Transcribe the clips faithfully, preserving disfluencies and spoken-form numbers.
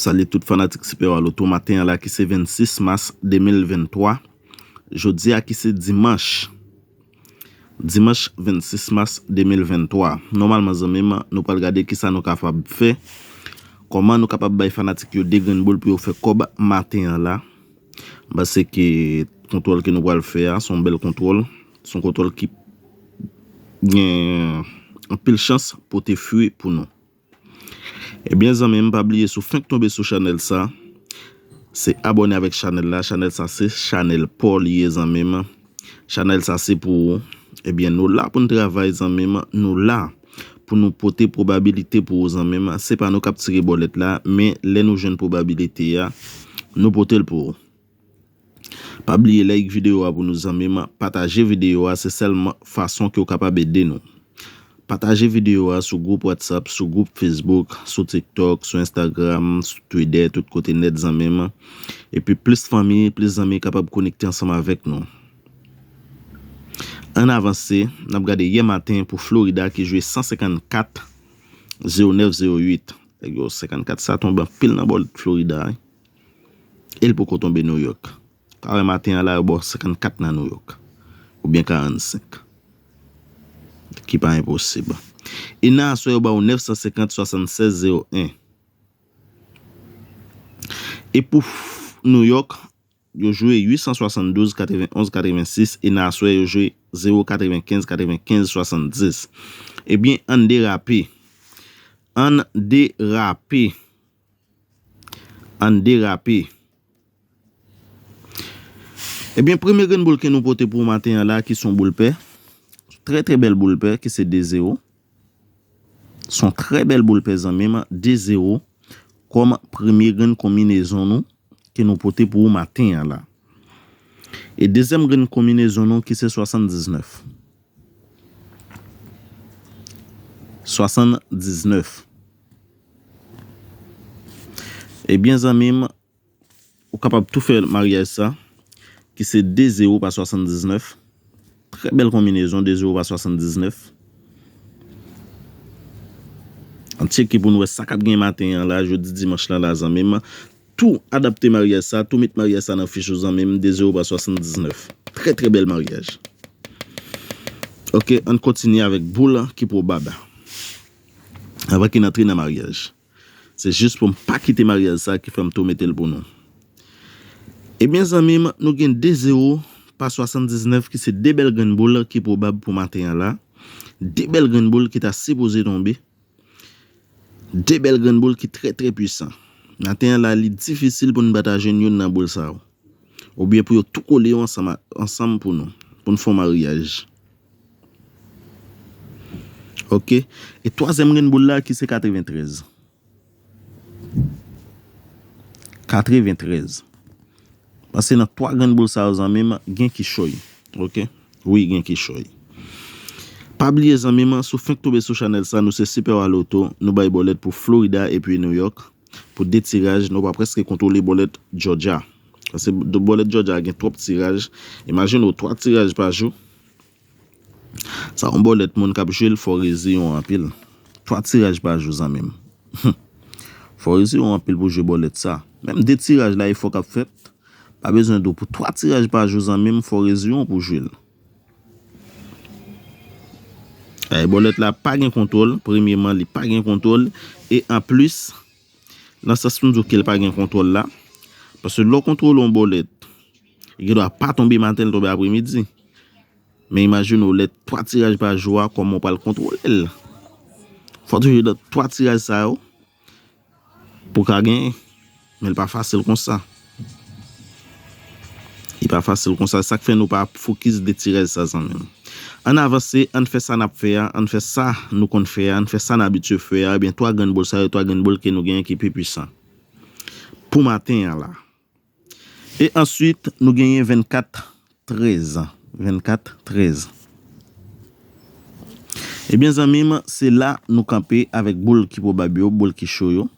Salye tout fanatik Super Loto maten an la ki se vennsis mas de mil venntwa. Jodi a ki se dimanch. Dimanch vennsis mas de mil venntwa. Nòmalman, zanmi m, nou pral gade kisa nou kapab fè. Kòman nou kapab bay fanatik yo de grenn boul pou yo fè kòb maten an la. M panse ke kontwòl ke nou pral fè a, se yon bèl kontwòl. Se yon kontwòl ki gen anpil chans pote fwi pou nou. Ebyen, zanmi m, pa bliye, si w fenk tonbe sou chanèl sa, se abòne avèk chanèl la. Chanèl sa, se chanèl pa w li ye, zanmi m. Chanèl sa, se pou ou. Ebyen, nou la pou n travay, zanmi m. Nou la pou nou pote pwobabilite pou ou, zanmi m. Se pa nou k ap tire bòlèt la, men lè nou jwenn pwobabilite a, nou pote l pou ou. Pa bliye like videyo a pou nou, zanmi m, pataje videyo a, se sèl fason ke w kapab ede nou. Pataje videyo a sou gwoup WhatsApp, sou gwoup Facebook, sou TikTok, sou Instagram, sou Twitter, tout kote nèt, zanmi m. Epi plis fanmi, plis zanmi kapab konekte ansanm avèk nou. Ann avanse, n ap gade yè maten pou Florida ki jwe san senkannkat, zewo nèf, zewo uit. Nèg yo, senkannkat sa tonbe anpil nan bòlèt Florida, wi. E l poko tonbe Nouyòk. Ka wè maten an la, yo ba w senkannkat nan Nouyòk. Oubyen karannsenk. Ki pa enposib. E nan aswè, yo ba w nèf san senkant, swasannsèz, zewo en. E pou Nouyòk, yo jwe uit san swasanndouz, katrevenonz, katrevensis. E nan aswè, yo jwe zewo, katrevenkenz, katrevenkenz, swasanndis. Ebyen, ann derape. Ann derape. Ann derape. Ebyen, premye grenn boul ke nou pote pou maten an la, ki se yon boul pè. Trè, trè bèl boul pè, ki se de zewo. Se yon trè bèl boul pè, zanmi m, de zewo. Kòm premye grenn konminezon nou, ke nou pote pou ou maten an la. E dezyèm grenn konminezon nou, ki se swasanndiznèf. Swasanndiznèf. Ebyen, zanmi m, ou kapab tou fè maryaj sa, ki se de zewo pa swasanndiznèf. Trè bèl konminezon, de zewo pa swasanndiznèf. Ann tcheke pou n wè sa k ap gen maten an la, jodi dimanch lan la, zanmi m. Tou adapte maryaj sa, tou met maryaj sa nan fich ou, zanmi m, de zewo pa swasanndiznèf. Trè, trè bèl maryaj. Oke, ann kontinye avèk boul ki pwobab. Avan ke n antre nan maryaj. Se jis pou m pa kite maryaj sa ki fè m tou mete l pou nou. Ebyen, zanmi m, nou gen de zewo pa swasanndiznèf ki se de bèl grenn boul ki pwobab pou maten an la. De bèl grenn boul ki ta sipoze tonbe. De bèl grenn boul ki trè, trè pwisan. Maten an la, li difisil pou n pa ta jwenn youn nan boul sa yo. Oubyen pou yo tou kole yo ansanm, ansanm pou nou, pou n fè yon maryaj. Oke. E twazyèm grenn boul la ki se katreventrèz. Katreventrèz. Paske nan twa grenn boul sa yo, zanmi m, gen kichòy. Oke? Wi, gen kichòy. Pa bliye, zanmi m, si w fenk tonbe sou chanèl sa, nou se Super Loto, nou bay bòlèt pou Florida epi Nouyòk, pou de tiraj, nou pa prèske kontwole bòlèt Georgia. Paske bòlèt Georgia gen twòp tiraj. Imajine w, twa tiraj pa jou. Sa yon bòlèt moun k ap jwe l, fò w reziye w anpil. Twa tiraj pa jou, zanmi m. Fò w reziye w anpil pou jwe bòlèt sa. Menm de tiraj la, efò k ap fèt. Pa bezwen di w pou twa tiraj pa jou, zanmi m, fò w reziye w pou jwe l. Ay, bòlèt la pa gen kontwòl. Premyeman, li pa gen kontwòl. E anplis, nan sans m di w ke l pa gen kontwòl la, paske lè w kontwole yon bòlèt, li gendwa pa tonbe maten, l tonbe apremidi. Men imajine w, lè twa tiraj pa jou a, kòman w pral kontwole l? Fò w toujou nan twa tiraj sa yo pou w ka genyen. Men l pa fasil konsa. Li pa fasil konsa. Sa k fè nou pa fokis de tiraj sa, zanmi m. Ann avanse, ann fè sa n ap fè a, ann fè sa nou konn fè a, ann fè sa n abitye fè a. Ebyen, twa grenn boul sa yo, twa grenn boul ke nou genyen ki pi pwisan pou maten an la. E answit, nou genyen vennkat trèz. Vennkat trèz. Ebyen, zanmi m, se la nou kanpe avèk boul ki pwobab yo, boul ki cho yo.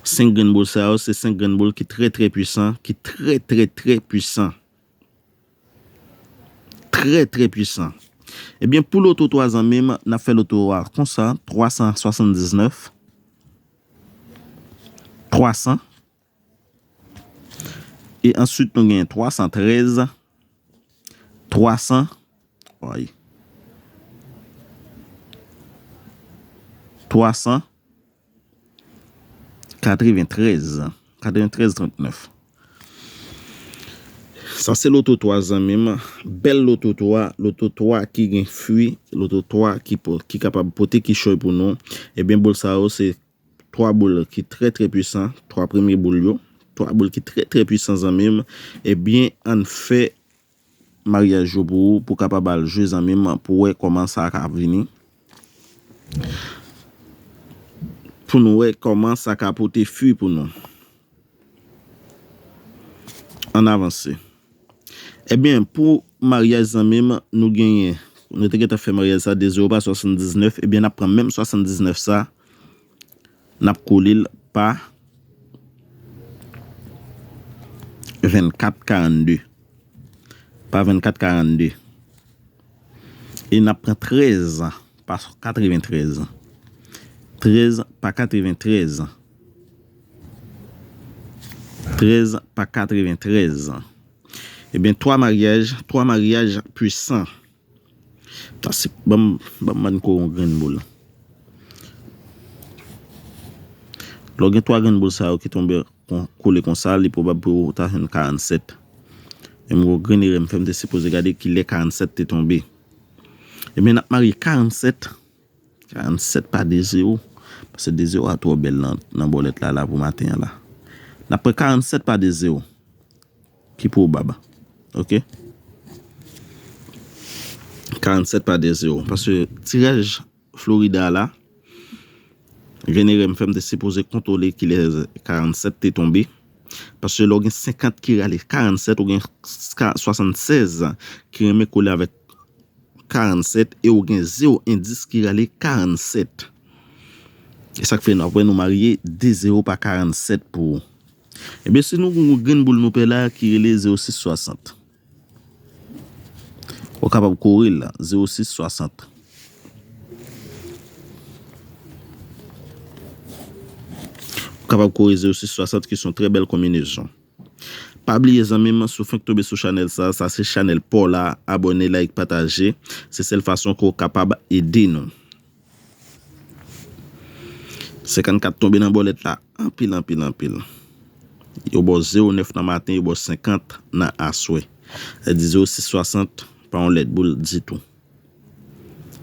Senk grenn boul sa yo, se senk grenn boul ki trè, trè pwisan, ki trè, trè, trè pwisan. Trè, trè pwisan. Ebyen, pou loto twa, zanmi m, n ap fè loto a konsa, twa san swasanndiznèf. twa san. E answit, nou genyen twa san trèz, twa san, oy, twa san katreventrèz, katreventrèz trannèf. Sa se loto twa, zanmi m. Bèl loto twa, loto twa ki gen fwi, loto twa ki po-, ki kapab pote kichòy pou nou. Ebyen, boul sa yo se twa boul ki trè, trè pwisan, twa premye boul yo, twa boul ki trè, trè pwisan, zanmi m. Ebyen, ann fè maryaj yo pou ou, pou w kapab al jwe, zanmi m, pou w wè kòman sa ka vini. Pou nou wè kòman sa ka pote fwi pou nou. Ann avanse. Ebyen, pou maryaj, zanmi m, nou genyen, nou te gentan fè maryaj sa de zewo pa swasanndiznèf, ebyen, n ap pran menm swasanndiznèf sa, n ap koule l pa vennkat karannde. Pa vennkat karannde. E n ap pran trèz pa katreventrèz. Trèz pa katreventrèz. Trèz pa katreventrèz. Ebyen, twa maryaj, twa maryaj pwisan. Sa se, ban m, ban m bann ko yon grenn boul. Lè w gen twa grenn boul sa yo ki tonbe kon, kole konsa, li pwobab pou w ta jwenn karannsèt. Menm yon grenn erè m fè, m te sipoze gade kilè karannsèt te tonbe. Ebyen, n ap marye karannsèt, karannsèt pa de zewo. Paske de zewo a twò bèl nan, nan bòlèt la, la pou maten an la. N ap pran karannsèt pa de zewo. Ki pwobab. Oke? Karannsèt pa de zewo. Paske tiraj Florida la, grenn erè m fè, m te sipoze kontwole kilè karannsèt te tonbe. Paske lè w gen senkant ki rale karannsèt, ou gen ka-, swasannsèz ki renmen kole avèk karannsèt, e ou gen zewo endis ki rale karannsèt. E sa k fè n ap wè nou marye de zewo pa karannsèt pou ou. Ebyen, si nou gen yon grenn boul nou pè la ki rele zewo sis swasant. Ou kapab kore l, zewo sis swasant. Ou kapab kore zewo sis swasant ki se yon trè bèl konbinezon. Pa bliye, zanmi m, si w fenk tonbe sou chanèl sa, sa se chanèl pa w la, abòne, like, pataje. Se sèl fason ke w kapab ede nou. Senkannkat tonbe nan bòlèt la anpil, anpil, anpil. Yo ba w zewo nèf nan maten, yo ba w senkant nan aswè. Sa di zewo sis swasant pa yon lèt boul ditou.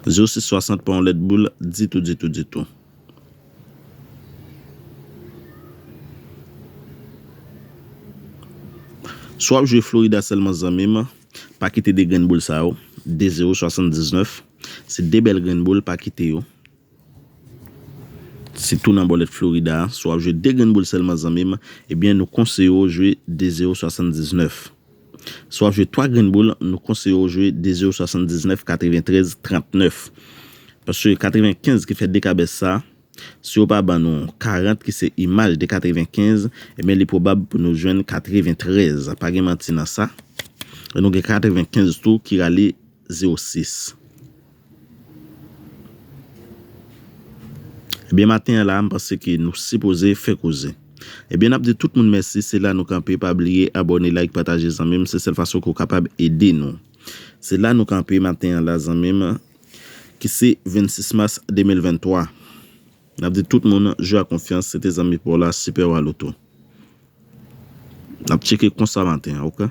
Zewo sis swasant pa yon lèt boul ditou, ditou, ditou. Si w ap jwe Florida sèlman, zanmi m, pa kite de grenn boul sa yo. De zewo swasanndiznèf. Se de bèl grenn boul, pa kite yo. Sitou nan bòlèt Florida a, si w ap jwe de grenn boul sèlman, zanmi m, ebyen, nou konseye w jwe de zewo swasanndiznèf. Si w ap jwe twa grenn boul, nou konseye w jwe de zewo swasanndiznèf katreventrèz trannèf. Paske katrevenkenz ki fè de kabès sa, si yo pa ban nou karant ki se imaj de katrevenkenz, ebyen, li pwobab pou nou jwenn katreventrèz. Pa gen manti nan sa. E nou gen katrevenkenz tou ki rale zewo sis. Ebyen, maten an la, m panse ke nou sipoze fè koze. Ebyen, n ap di tout moun mèsi. Se la nou kanpe. Pa bliye abòne, like, pataje, zanmi m. Se sèl fason ke w kapab ede nou. Se la nou kanpe maten an la, zanmi m, ki se vennsis mas de mil venntwa. N ap di tout moun, jwe ak konfyans. Se te zanmi pa w la, Sipè Wa Loto. N ap tcheke konsa maten an, oke?